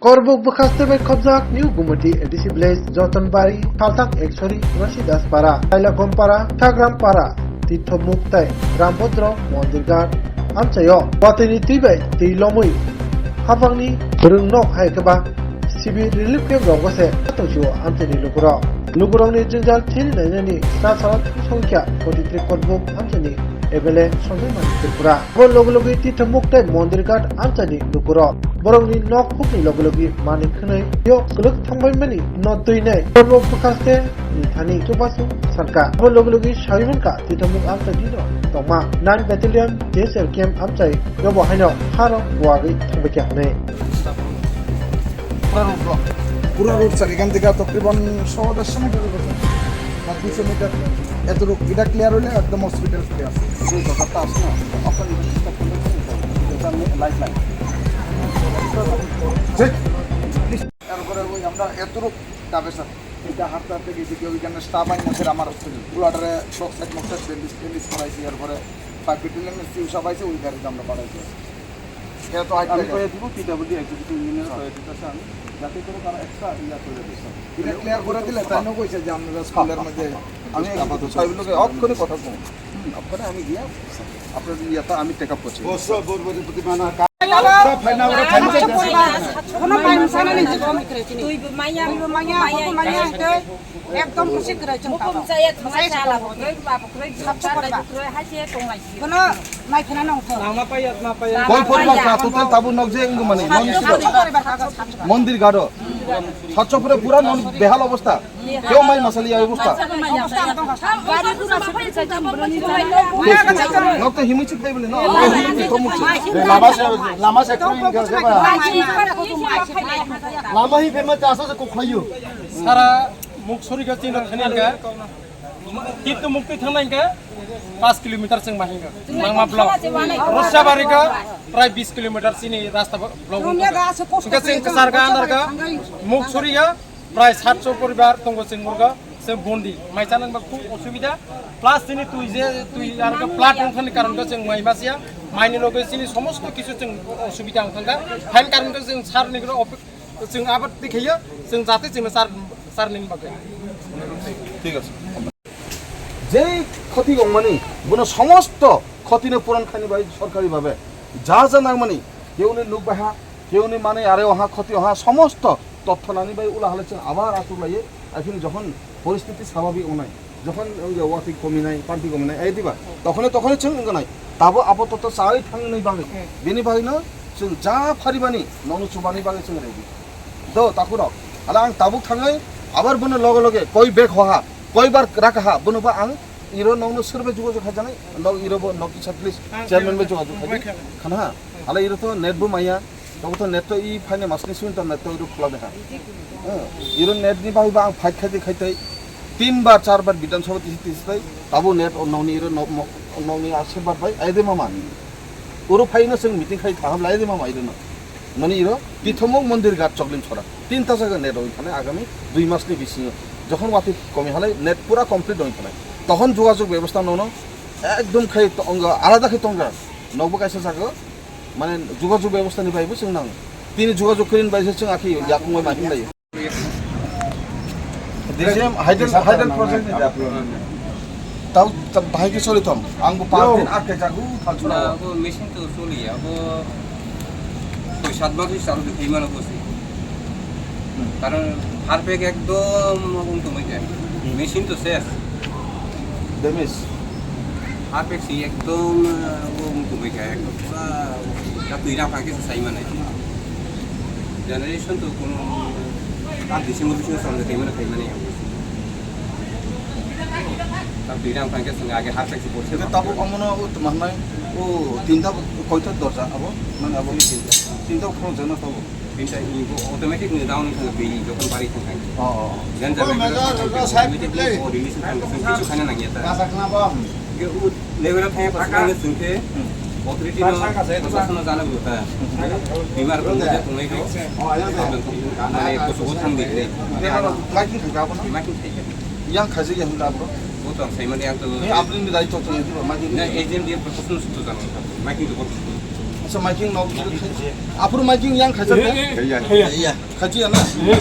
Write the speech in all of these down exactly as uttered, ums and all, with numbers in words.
Korbuk bwkhaste bai khobjak New Gumati A D C village, Jotonbari, Salthang Eksori, Rasidaspara, Tailagompara, Sagrampara, Tithomuk tei Rambodro Mondirghat amchaio watwini twi bai twi lomwi hapangni bwrwng nok hai khe ba civil relief camp rogo se tongchio amchaini lukurok. Lukurokni jwngjal thil nainani sra sara thungsongkha forty three Korbuk amchaini M L A Sanjay Mani Tripura. Abo logi logi Tithomuk tei Mondirghat amchaini lukurok borokni nok hukni logi logi manwi khwnwi yo kwlwk thangbaimani no twi nai Korbuk bwkhaste ni thani chubachu sankha. Abo logi logi sawi mankha Tithomuk amchaini no tongma nine Battalion J S L camp amchai yobo haino haro wagwi thangbaikha hwnwi. Pura road block. Pura road sir, এখান থেকে তকরিবান একশো দেড়শো মিটার হবে। না, দুইশো মিটার। এতটুকু, এটা ক্লিয়ার হলে একদম হসপিটাল ফিরে আসে। যে দরকারটা আছে না, আপনার এটা চেষ্টা করলে কিন্তু এটা আমি লাইফ লাইন। ঠিক। এরপরে ওই আমরা এতটুকু যাবে স্যার। এটা হাঁটতে হাঁটতে গেছি কি ওইখানে স্টাফ আইন আছে আমার হসপিটাল। পুলাটারে box side Mox side bandage ট্যান্ডেজ করাইছি, এরপরে ফাইভ ব্যাটালিয়নের সিউ সব আইছে, ওই গাড়িতে আমরা পাঠাইছি। এটা তো আইন আমি লাগে। কয়ে দিব, পিডব্লিউডি এক্সিকিউটিভ ইঞ্জিনিয়ার আচ্ছা। কয়ে দিতেছে আমি, যাতে করে তারা এক্সট্রা ইয়া করে দিচ্ছে। এটা ক্লিয়ার করে দিলে তাই না কইছে যে আমরা স্কুলের মধ্যে আমি আপাতত সাহেবের লগে অক্ষরে কথা কম। হুম, আপনারা আমি গিয়া আপনার ইয়াটা আমি টেক আপ করছি। বস, বস, বস, প্রতি মানা কা-, সব ফাইন না, ওরা ফাইন করছে। কোনো ফাইন সানা নেই। তুই মাইয়া, তুই মাইয়া, মাইয়া, মাইয়া, মাইয়া, একদম খুশি করে চলতে হবে। Hukum saya cuma salah, bukroi, bukroi, bukroi, bukroi, hai saya tong lagi. Kono mai khena nong thok. Lama payat, ma payat. Koi phor ma sa, total tabu nok je wngmani, non siro. Mondir gado. Satchopore pura non behal obostha. Keo mai masali ya obostha. Nok to himui chik pai bole, no? Lama se, lama se koi ga ba. Lama hi pema chasa se kokhlayo. Sara Muksori ga chini thani ga. Tito Mukti thangna hingke paanch kilometer chwng ma hingke. Mangma block. Rosabari ga prai bis kilometer chini rasta block. Hingke chwng kwchar ga andar ga Muksori ga prai satso poribar tongo chwng murga se bondi. Mai chanang ba khub osubida. Plus chini twi je twi ar ga plat wngthani karon ga chwng mai masiya. Maini loge chini somosto kisu chwng osubida wngthangka. Hain karon ga chwng sar ni gro Chwng abar tikhiya, chwng jate chwngno char, charni bagwi. ঠিক আছে। যেই ক্ষতি গংমানি, bono somosto khotino puron khaini bai sorkari babe ja ja nangmani, keuni nuk baha, keuni mane are oha khoti oha somosto totho nani bai ula hale chwng abar atuk laiye, aphini jokhon poristiti sababik ongnai. Jokhon wngya watwi kominai, panti kominai, ai diba? Tokhone, tokhone chwng wngkha nai. Tabo apatot chai thangnai bagwi. Hmm. Bini bagwino chwng ja pharibani, nono chubani bagwi chwng ready. Do, takhurok. Ala ang tabuk thangwi, abar bono loge loge, koi bag hoha, koi bar rakaha, bono ba ang iro nokno survey jugajug khajanai, nok iro bo nok kisa please, ang chairman bai jugajug khaidi, khana ha. Ala iro to net bo maya, Tabo to net to i phaini masni simi to net to iro khula deha. Eh, iro net ni bagwi ba ang fight khaite khaite tin bar, char bar Bidhan Sabha tisi tisi tai, tabo net o nokni iro nok mo-, nokni asirbar bai aide mama. Oro phaino chwng meeting khai thaham lai aide mama iro no. Noni iro Tithomuk Mondir Ghat Choklim Sora. Tinta jaga net oi thane agami dui masni bisingo. Jokhon watwi komi halai net pura complete oi thane. Tokhon jogajog bebostha nono ekdom khai to-, ongo alada khai tongkha. Nokbo kaisa jaga. Mane jogajog bebostha ni bai bo chwng nang. Tini jogajog khe bai se chwng akhe yakung bai ma hinlai. D C M hydel, hydel project ni da. Tau, tau bahai khe sori thong. Ang bo panch din akke jagu thal chuna. Na, abo machine to choli, abo soi sat mas chalo de thai mano bosi. Karon harpek ekdom ong tongmai kha. Machine to ses. Damage. Harpek si ekdom, uh, ong tongmai kha, ekdom pura ta twi rang phang khe sai mane. Generation to kono ta December bisingo samde thai mane, thai mane. Ta twi rang phang khe swngo age harpek si borse. Tabuk omono o tma hwnai, o tinta koita dorja abo? Mane abo tinta. Tinta khorokjakna tabuk. Tinta ibo automatic ni down wngkha, twi jokhon bari thangkha. Oh, oh, oh. Then jabe automatic o release wngkha, chwng kichu khaina nangya ta. Level o thangya pasang ang chwng khe authority no, proshashan no jana bo ta. Bimar bo mujhe tungai do. Mane kuchugo thang di. Lighting thangkha abo no? Lighting thangkha. Yang khaijak ya hwnda abo? Bo to ang saimani ang to. Ni apni ni dai to to yedi ba magi. Na agent dia proshashan sutu jana. Magi do. Sa miking no. Aphuru miking yang khaisa de? Iya. Iya. Khachi ya na? Iya.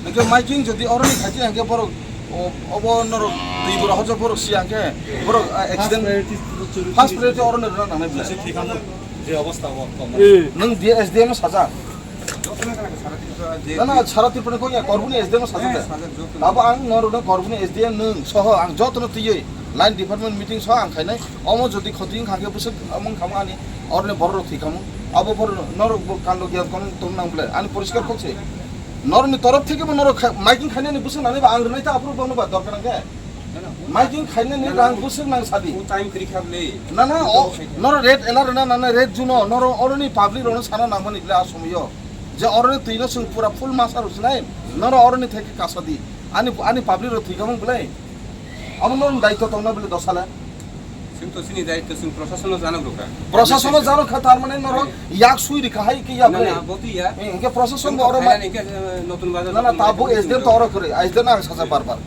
Nike miking jodi oroni khachi yang ke borok o-, obo norok twi borok hojo borok si yang ke borok, ah, accident. First priority oroni rwna nangnai bwle. Je obostha o. Nung D S D M saja. Na, na, sara Tripura ni kok ya, Korbuni S D M saja de. Abo ang norok no Korbuni S D M nung soho ang joto no twiwi line department meeting soho ang khainai. Omo jodi khoti wngkha khe bwswk amung khamung ani, oroni borok rok thwi khamung. Abo borok norok bo kando giyan kono tong nang bwle. Ani poriskar kok se. Norok ni torof theke bo norok kha-, miking khainani bwswk nani ba ang rwnai ta aphuru bono ba dorkar nang khe. Miking khainani rang bwswk nang sadi. O time kwrwi kha bwle. Na, na, o, norok red alert na, na, na, red zone o, norok oroni public rokno sana nangmani bwle a somoyo. Je oroni twino chwng pura full masa rwchinai, norok oroni theke kasadi. Ani, ani public rok thwi khamung bwle. Abo norok daitw tongna bwle dosale. Chwng to chini daitw chwng prosasono janok rwkha. Prosasono janok kha, tar mane norok yak sui rikha hai ke ya bwle. Na, na, boti ya. Eh, hingke prosason bo oro ma-, khainani hingke, eh, notun bazar na, na, notun ta bo bazar S D M to oro kwrwi, S D M ang saja bar bar.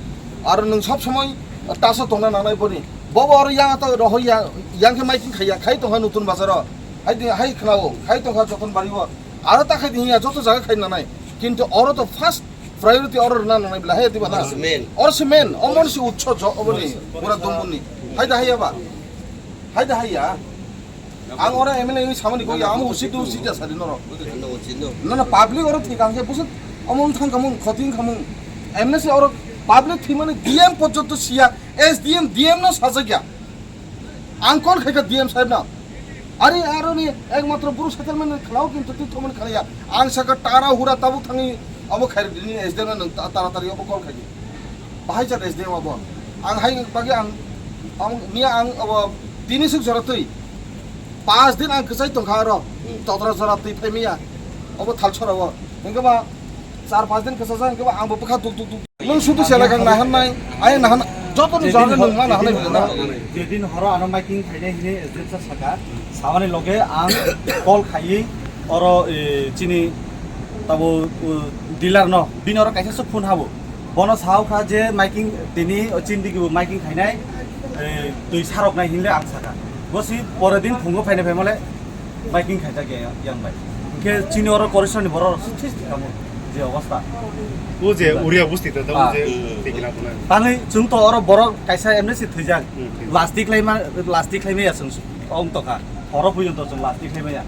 Aro nwng sob somoi taso tongna nangnai boni. Bobo oro yang to roho ya, yang khe miking khaiya, khai tongkha notun bazaro. Hai di, hai khnao, khai tongkha joton bari o. Aro ta khai di hiya, joto jaga khai nanai. Kintu oro to first priority oro rwna nangnai bwle, hai di ba na? Oro se main. Oro se main, omo se utso jo, oboni, pura dumbuni. Hai da hai ya ba? Hai da hai ya? Ang oro M L A ni samani kok ya, amo usi tu usi ja sadi norok. Ano usi no. Na, na, public oro thik ang khe bwswk omo wng thang khamung, khoti wng khamung. M L A se oro public thimani D M porjonto siya, S D M, D M no sajak ya. Ang call khaikha D M sahib no. Ari aroni ekmatro buru settlement khlao kintu twi thomani khlaiya. Ang saka tara hura tabuk thangi abo khairi dini S D M no nwng ta-, taratari abo call khaidi. Bahai chat S D M abo. Ang hai bagwi ang, ang miya ang abo tini suk jora twi. Pas din ang kwchai tongkha aro. Todra jora twi phai miya. Abo thalsora o. Hingke ba char pas din kwchajak hingke ba ang bo bwkha duk duk duk. Nwng sudu sela kang nahan nai. Ai nahan joto ni jora nwng ma nahan nai bwle na. Jedin horo ano miking khainai hini S D M sir saka. Samani loge ang call khaiwi oro, eh, chini tabo, uh, dealer no bini oro kaisa se phone habo. Bono sao kha je miking tini o chindigi bo miking khainai, eh, twi sarok nai hinle ang saka. Bosi pore din phungo phainai phaimale miking khaijak ya yang bai. Hingke chini oro korisoni borok rok suk suk kamo je obostha. O je uriya busti ta, o je tikina kuna. Tangwi chwng to oro borok kaisa M L A si thwijak. Plastic lai ma, plastic lai ma ya chwng ong tokha. Horo puyon to chwng plastic lai ma ya.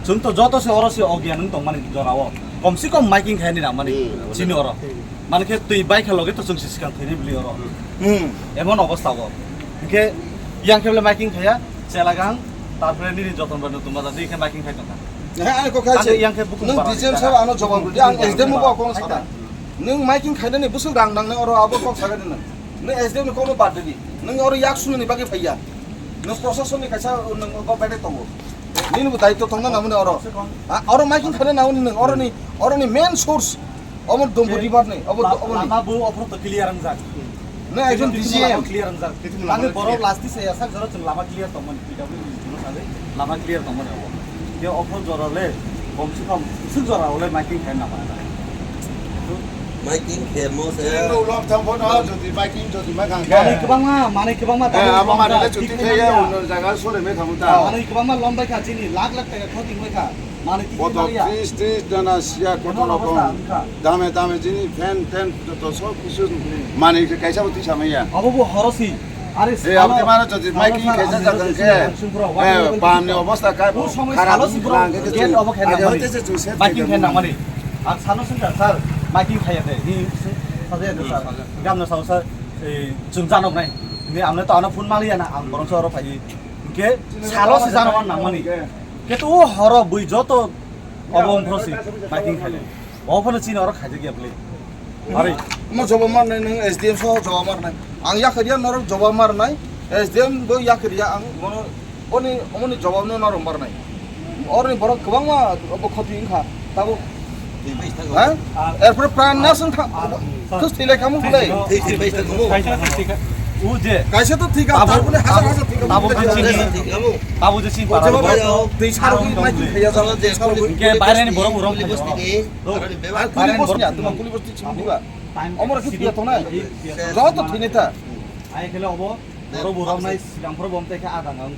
Chwng to joto se oro se ogya nung tongmani jora o. Kom se kom miking khaini na mani chini oro. Mane khe twi bai khe loge to chwng se sikang thwini bili oro. Hmm. Emon obostha o. Hingke yang khe bole miking khaya, chelagang, tarpore nini joton bai nutun bazar di khe miking khai tongkha. He, ani kok khai se. Yang khe bukum nung bara D C M sahab ano jawab rwdi, ang S D M no bo kok sana. Nung miking khainani bwswk rang nangnai oro abo kok saga di nung. Nung S D M ni kokno bad di. Nung oro yak sunani bagwi phaiya. Nung prosason ni kaisa nung kok bedek tongo. Nini bo daitw tongna namani oro. Ha, oro miking khaina namani nung, oroni, oroni main source. Omo Dombu river ni, obo, obo ni. Lama bo ophro to clear wngjak. Nung ekjon D C M. Clear wngjak. Ani borok plastic se yasak jora chwng lama clear tongmani, P W D ni salo sale lama clear tongmani obo. Ye ophro jora le, kom se kom, suk jora ole miking khaina namani. Miking khe mo se. Nung ulo thang phono, jodi miking, jodi ma gang khe. Manwi kwbangma, manwi kwbangma. Eh, abo manwi le chuti khe ye, uno jaga sore me thamu ta. Manwi kwbangma lom bai kha chini, lakh lakh taka khoti wngwi kha. Manwi tisi maliya. Kotor tris tris dana siya kotor rokong. Dame dame jini fan ten joto sob kisu manwi khe kaisa bo tisa maya. Abo bo horosi. Are eh, abo salo, te mano jodi salo miking salo khaisa ani jaga location khe, location pura eh, wadi wadi pamni kisa. Obostha kha, o somoi kharok salo si pura khe gate chwng obo khe age nangmani. Hoite se chwng set miking khe nangmani. Ang sano singkha, sir, miking khaya de. Ni sade de, sir. Gamna sao, sir, eh, chwng janok nai. Ni amne to ano phone maliya na, ang borong soro phai. Hingke salo si janok nangmani. Keto o horo bui joto obo wngphro si miking khainai. Obo phano chini oro khaijak ya bwle. Ari. Omo jawab marnai nwng S D M soho jawab marnai. Ang yakariya norok jawab marnai. S D M bo yakariya ang mono oni, omoni jawab no norok marnai. Oroni borok kwbangma obo khoti wngkha. Tabuk. Ha? Erpore pran na song tha-, thus thilai kamo bwle. Thwi thwi bai thang kamo. Kaisa thwi thwi kha. U je. Kaisa to thwi kha, abo, tar bole hajar hajar thwi kha. Abo khe chini. Thwi kamo. Abo je chini para borok. Twi sarok mai thwi khaya jalo, twi sarok. Hingke baireni borok urong kuli bosti ni. Kuli bosti ni, atuma kuli bosti chini diba. Omor khe piya tongnai. Joto thwinai ta. Ai khele obo. Borok urong nai sigang phoro bom te khe adang ang.